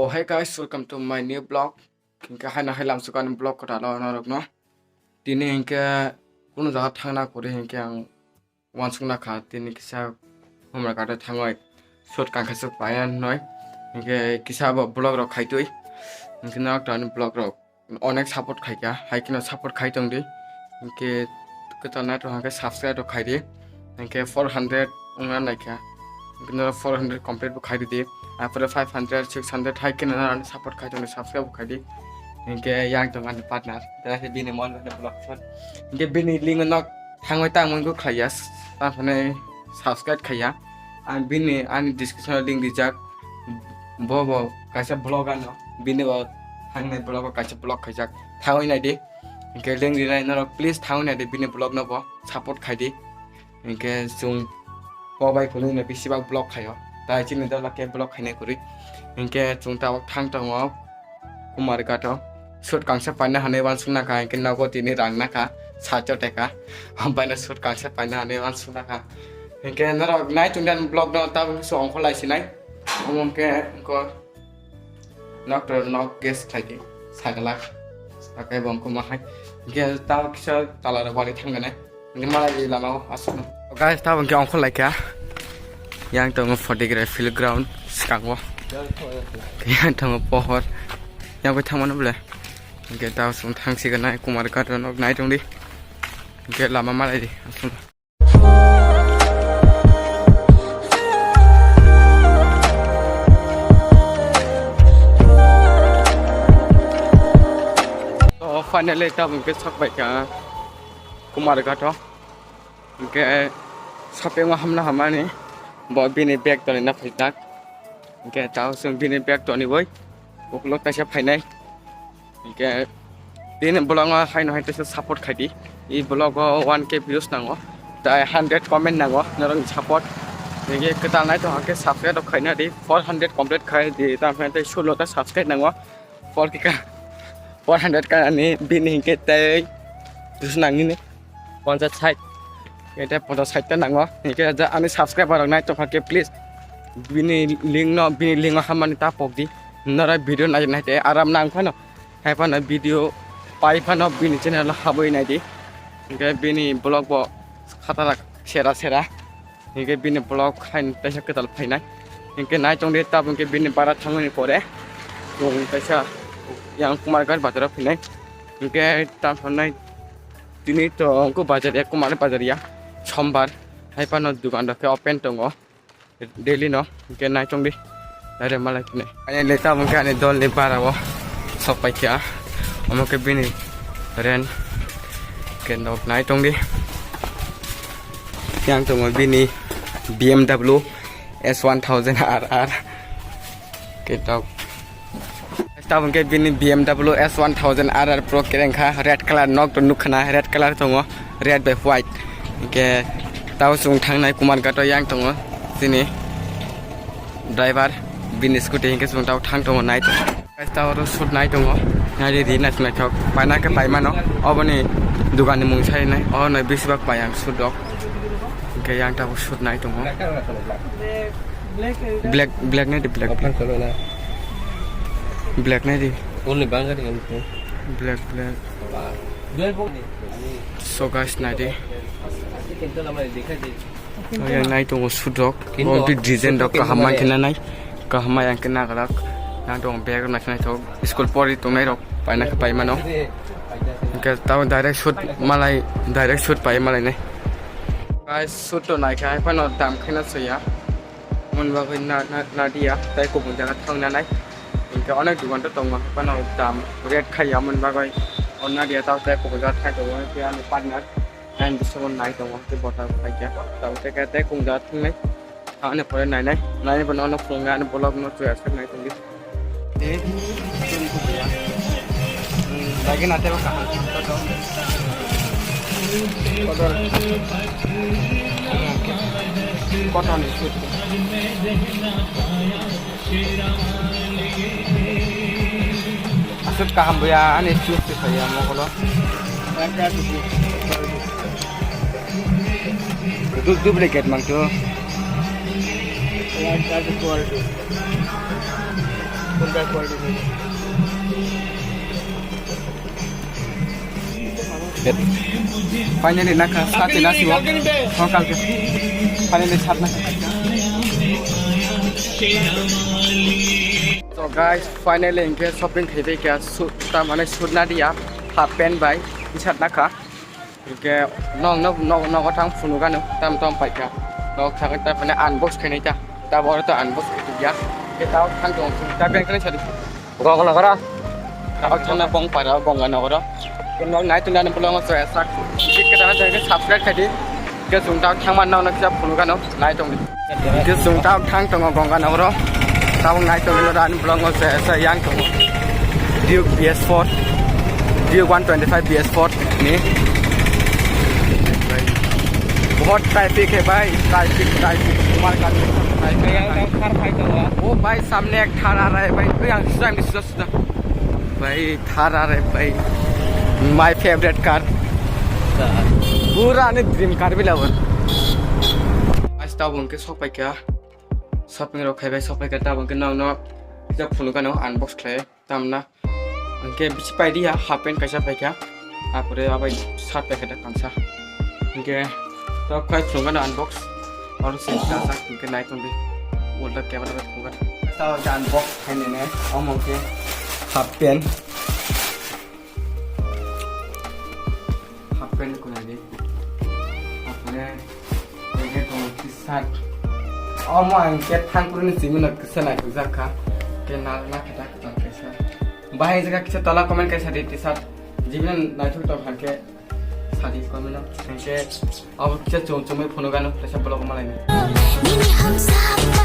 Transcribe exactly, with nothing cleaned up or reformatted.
Oh, hey guys, welcome to my new vlog. Hinkhe haino hai lamsukani vlog kwtalo norokno. Tini hinkhe kunu jaga thangna kwrwi hinkhe ang uansukna kha, tini kisa Kumarghat o thangwi shoot kankha se paiya hinwi. Hinkhe kisa bo vlog rok khaitwi. Hinkhe norok to ani vlog rok onek support khaikha, hai kheno support khai tongdi. Hinkhe kwtal naithok hwnkhe subscribe rok khaidi. Hinkhe four hundred wngna naikha. Hinkhe norok four hundred complete bo khairidi. Apore five hundred, six hundred hai kheno norok ani support khai tongdi, subscribe bo khaidi. Hinkhe yang tong ani partner. Tei bini mon vlog. Hinkhe bini link no thangwi tangmani khlaiya. Tamoni subscribe khaiya. Ang bini ani description o link rijak. Bo bo kaisa vlog ano. Bini bo thangnai vlog o kaisa vlog khaijak. Thangwi naidi. Hinkhe link rinai norok please thangwi naidi bini vlog no bo support khaidi. Hinkhe chwng bo bai khulwino bisibak vlog khaio. Tai chini dola khe vlog khainai kwrwi. Hinkhe chwng tabuk thang tongo Kumarghat o. Shoot kangsa paina hanwi uansukna kha, hinkhe nogo tini rang nakha, sacho teka. Hambai no shoot kangsa paina hanwi uansukna kha. Hinkhe norok nai tongdi ani vlog no tabuk se ongkho lai sinai. Omo hinkhe ongkho. Nok to nok gas khlai di, sagalak. Sakai bo ongkho ma hai. Gas ta kisa tala rok bari thang gane. Ni mala di lama o asuk. Guys, ta bangke ongkho lai kha. Yang tongo Photography Field Ground, skango. Yang tongo pohor. Yang bai thang mano ble. Hinkhe ta sung thang si gana Kumarghat nok nai tong di. Hinkhe lama malai di. Asuk. Oh, finally, tabuk ke sok bai kha Kumarghat o. Hinkhe shopping o hamna hamani bo bini bag toni na phaijak. Hinkhe tao chwng bini bag toni bai ukulok kaisa phainai. Hinkhe bini vlog o haino hai teisa support khaidi. I vlog o one K views nango. Tai hundred comment nango norokni support. Hinkhe kwtal nai tongkha khe subscribe rok khaina di. Four hundred complete khai di. Tamkhe tei sullo ta subscribe nango. Four K ka, four hundred ka ani bini hinkhe tei dusu nangni ni ponchas sait. Hinkhe tei ponchas sait ta nango. Hinkhe ja ani subscriber rok nai tongkha khe please bini link no, bini link o hamani ta pok di. Norok video nai nai tei aram nang phano. Hai phano video pai phano bini channel o habwi nai di. Hinkhe bini vlog bo khatala sera sera. Hinkhe bini vlog haino teisa kwtal phainai. Hinkhe nai tongdi tabuk hinkhe bini bara thangmani pore. Chwng teisa yang Kumarghat bazar o phainai. Hinkhe tam sanai tini to wngkha bazar ya, Kumar bazar ya. Sombar. Hai phano dukan rok khe open tongo. Daily no. Hinkhe nai tongdi. Direct malai phine. Ani le tabuk khe ani dol ni bara o sok pai kha. Omo khe bini rent. Khe nok nai tongdi. Yang tongo bini B M W S one thousand R R. Khe tok. Tabuk khe bini B M W S one thousand R R Pro kereng kha, red color nok to nuk khna, red color tongo, red bai white. Hinkhe tao chwng thangnai Kumarghat o yang tongo chini driver, bini scooty hinkhe chwng tao thang tongo nai tongo. Guys, tao oro shoot nai tongo, nai di di nai naithok, paina khe pai mano, oboni dugan ni mung sai nai, o nai bisibak pai ang shoot rok. Hinkhe yang tabuk shoot nai tongo. Black, black nai di, black, black. Black nai di. Only bangari ang tu. Black, black. Black bo ni. So guys, nai di. Kintu nama dikha di. Oh, yang nai tongo shoot rok. Kintu. Oh, di design rok kaham man khe nai. Kaham yang khe naglak. Nang tongo bag rok nai khe naithok. School pori tongnai rok. Paina khe pai mano. Hinkhe tamo direct shoot malai, direct shoot pai malai nai. Guys, shoot to naikha, hai phano dam khaina soya. Mon bagwi na, na, nadia, tei kubun jaga thang nanai. Hinkhe onek dukan to tongo, hai phano dam rate khaiya mon bagwi. O nadia tao tei kubun jaga thang tongo, tei ani partner. Ang bisingo nai tongo, tei bota khaikya. Tao tei khe tei kubun jaga thangnai. Ani pore nainai, nainai bo nono phunuknai ani vlog no chuya sak nai tongdi. Eh, chwng kubuya. Hmm, lagi na tebo kaham. Kotor. Kotor ni shoot. Aswk kaham buya ani shoot se saya mokolo. Du-, duplicate mangtu. Finally, nakha, sati nasi wa. Hokal ke. Finally, sat nakha. So guys, finally, inke shopping khai bai kya, su-, ta mane suit na dia, half pant bai, t-shirt nakha. Ke nok nok nok nok thang phunukano tam tam paikha. Nok thang ta mane unbox khainai ta. Ta boro ta unbox khainai ya. Ke ta thang tong ta bank khainai sadi. Gong nogoro. Ta thang na bong para bong nogoro. Ke nok nai tunda ni bolong so esak. Ke ta na ke subscribe khaidi. Ke sung ta thang man nok nok sa phunukano nai tong. Ke sung ta thang tongo Ganga nogoro. Tabuk nai tong ani bolong se se yang tongo. Duke B S four, Duke one twenty-five B S four ni. बहुत ट्रैफिक है भाई, traffic, traffic, तुम्हारे कारण traffic. Yang tang thar phai tongo. ओ भाई, सामने एक थार आ रहा है भाई, भाई, हम सुधा, सुधा, सुधा। भाई, थार आ रहा है भाई, my favorite car। पूरा ने ड्रीम कार भी लवर। आज tabo hwnkhe sok paikha, shopping rok khaibai sok paikha, tabo hwnkhe nokno kisa phunukano unbox khlai tamna. Hwnkhe bisi paidi ya, half pant kaisa paikha, apore abai shirt paikha da kansa. Hwnkhe tok khai phunukano unbox, oro se kasa hwnkhe nai tongdi, ulta camera bai phunukha. Sa unbox khainene, omo hwnkhe half pant. Half pant kunani. Apore, ege tong t-shirt. Omo ang ke thangpuruni simi no kisa nai kujak kha. Ke na, na kata kata kisa. Bahai jaga kisa tola comment kaisa di t-shirt. Jibini naithok tong kha ke sadi comment no. Ke abo kisa chum chumui phunukano, kaisa vlog malai ni. Nini hamsa